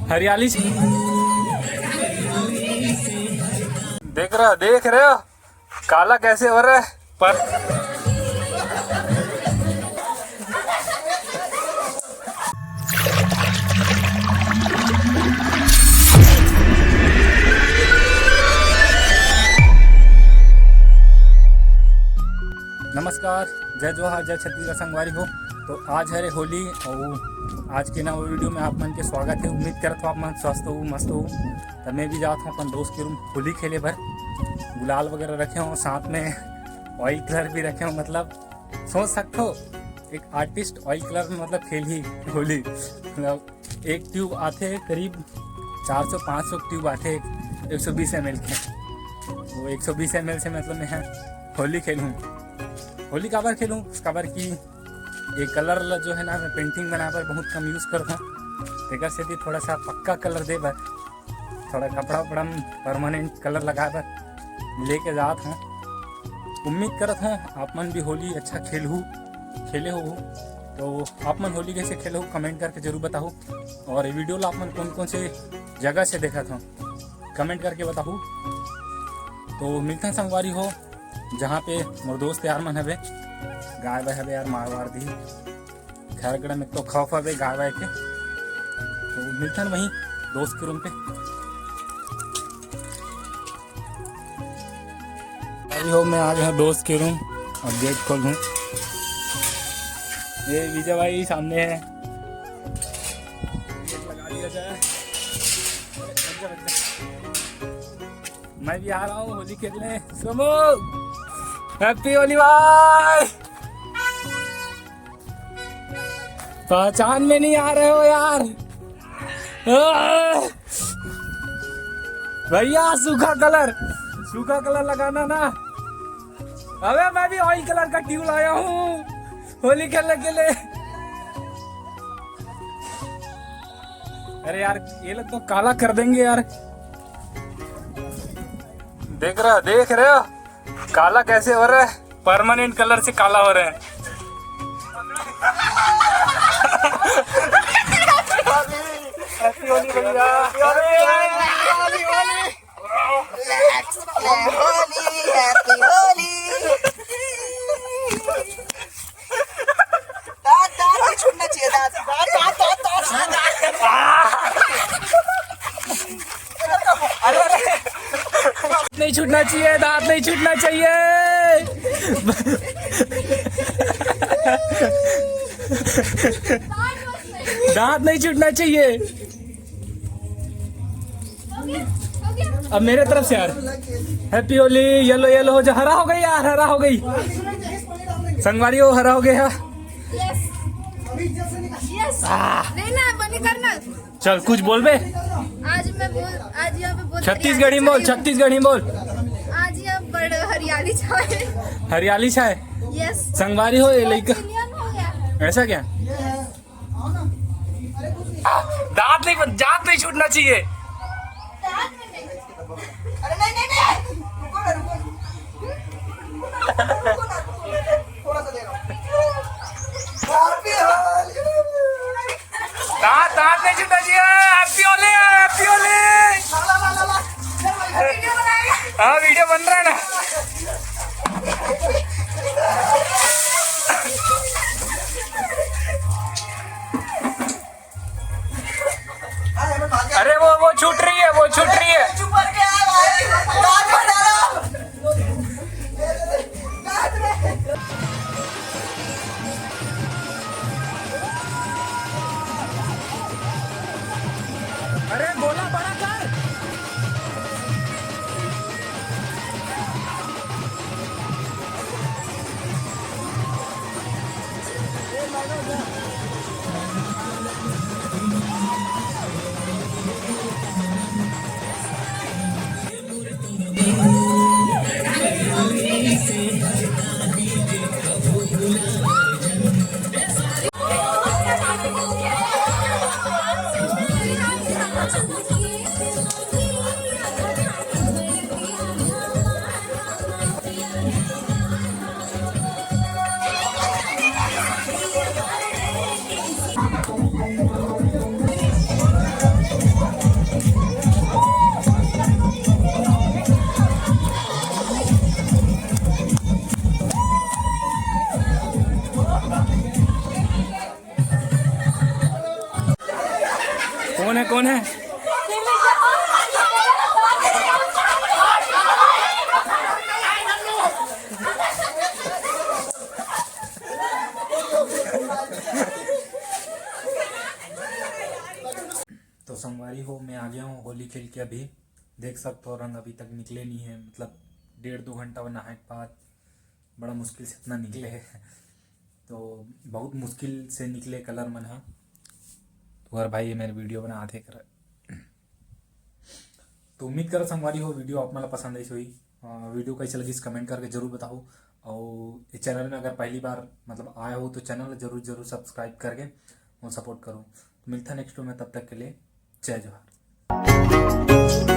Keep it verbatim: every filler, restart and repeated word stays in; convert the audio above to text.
हरियाली से देख रहा, देख रहे हो काला कैसे हो रहा है। पर नमस्कार, जय जोहार, जय छत्तीसगढ़ संगवारी हो। तो आज हरे होली और आज के नवा वीडियो में आप मन के स्वागत है। उम्मीद करत हो आप मन स्वस्थ हो, मस्त हो। तो मैं भी जात हूँ अपन दोस्त के रूम होली खेले बर। गुलाल वगैरह रखे हूँ, साथ में ऑयल कलर भी रखे हूँ। मतलब सोच सकते हो, एक आर्टिस्ट ऑयल कलर में मतलब खेल ही होली। मतलब एक ट्यूब आथे करीब चार सौ पाँच सौ ट्यूब आथे, एक सौ बीस एम एल के। वो एक सौ बीस एम एल से मतलब मैं होली खेलूँ। होली काबर खेलूँ? काबर कि ये कलर ला जो है ना, मैं पेंटिंग बनाए बर बहुत कम यूज़ करता हूँ। तेकर सेती थोड़ा सा पक्का कलर दे बर, थोड़ा कपड़ा उपड़ा में परमानेंट कलर लगाए बर लेके जात हूँ। उम्मीद करत हूँ आप मन भी होली अच्छा खेलहू, खेले हो। तो आप मन होली कैसे खेलहू, कमेंट करके जरूर बताहू। और ये वीडियो ला आप मन कौन कौन से जगह से देखत हो, कमेंट करके बताहू। तो मिलथन संगवारी हो, जहाँ पे मोर दोस्त यार मन हवे, गाय वाय हवे यार, मारवार दी घर गड़ा में तो खौफ हवे गाय वाय के। तो मिलथन वहीं दोस्त के रूम पे। अभी हो, मैं आ गया दोस्त के रूम। अब गेट खोल दूँ। ये विजय भाई सामने है। गेट लगा दिया जाए। मैं भी आ रहा हूँ होली खेलने। सोमू, हैप्पी होली भाई। पहचान में नहीं आ रहे हो यार। आह! भैया, सूखा कलर, सूखा कलर लगाना ना। अबे, मैं भी ऑयल कलर का ट्यूब लाया हूँ होली खेलने के लिए। अरे यार, ये लोग तो काला कर देंगे यार। देख रहा, देख रहे हो काला कैसे हो रहा है, परमानेंट कलर से काला हो रहा है। हैप्पी होली भैया। Let's play Holi, happy Holi. दांत, दांत नहीं छूटना चाहिए, दांत। दांत, दांत, दांत, दांत। नहीं छूटना चाहिए, दांत नहीं छूटना चाहिए। दांत नहीं छूटना चाहिए। अब मेरे तरफ से यार, हैप्पी होली। येलो येलो हो जा, हरा हो गई यार, हरा हो गई। संगवारी हो, हरा हो गया। यस। यस। नहीं ना, बनी करना। चल, कुछ बोल बे। आज मैं बोल, आज यहाँ पे बोल छत्तीसगढ़ी में बोल, छत्तीसगढ़ी में बोल। आज यहाँ बड़ हरियाली छाए। हरियाली छाए। यस। संगवारी हो, ये लइका। मिलियन हो गया। ऐसा क्या? दांत नहीं बन, दांत नहीं छूटना चाहिए। अरे नहीं, नहीं, नहीं, रुको ना, रुको। रुको ना, रुको ना, थोड़ा सा दे रहा हूँ। Happy होली। दांत, दांत नहीं छूटना चाहिए। Happy Holi, happy Holi. ला, ला, ला, ला, ला। हाँ, वीडियो बन रहा है ना। अरे वो, वो छूट रही है, वो छूट रही है। अरे गोला बड़ा कर। कौन है, कौन है? तो संगवारी हो, मैं आ गया हूँ होली खेल के। अभी देख सकते हो, रंग अभी तक निकले नहीं है, मतलब डेढ़ दो घंटा नहाए के बाद बड़ा मुश्किल से इतना निकले है। तो बहुत मुश्किल से निकले कलर मन ह। तो अगर भाई ये मेरे वीडियो बना देख रहे, तो उम्मीद करो संगवारी हो, वीडियो आप मन ला पसंद आई होही। अ, वीडियो कैसे लगिस, कमेंट करके जरूर बताओ। और ये चैनल में अगर पहली बार मतलब आए हो तो चैनल ला जरूर जरूर सब्सक्राइब करके मोर सपोर्ट करो। तो मिलता नेक्स्ट में, तब तक के लिए जय जोहार।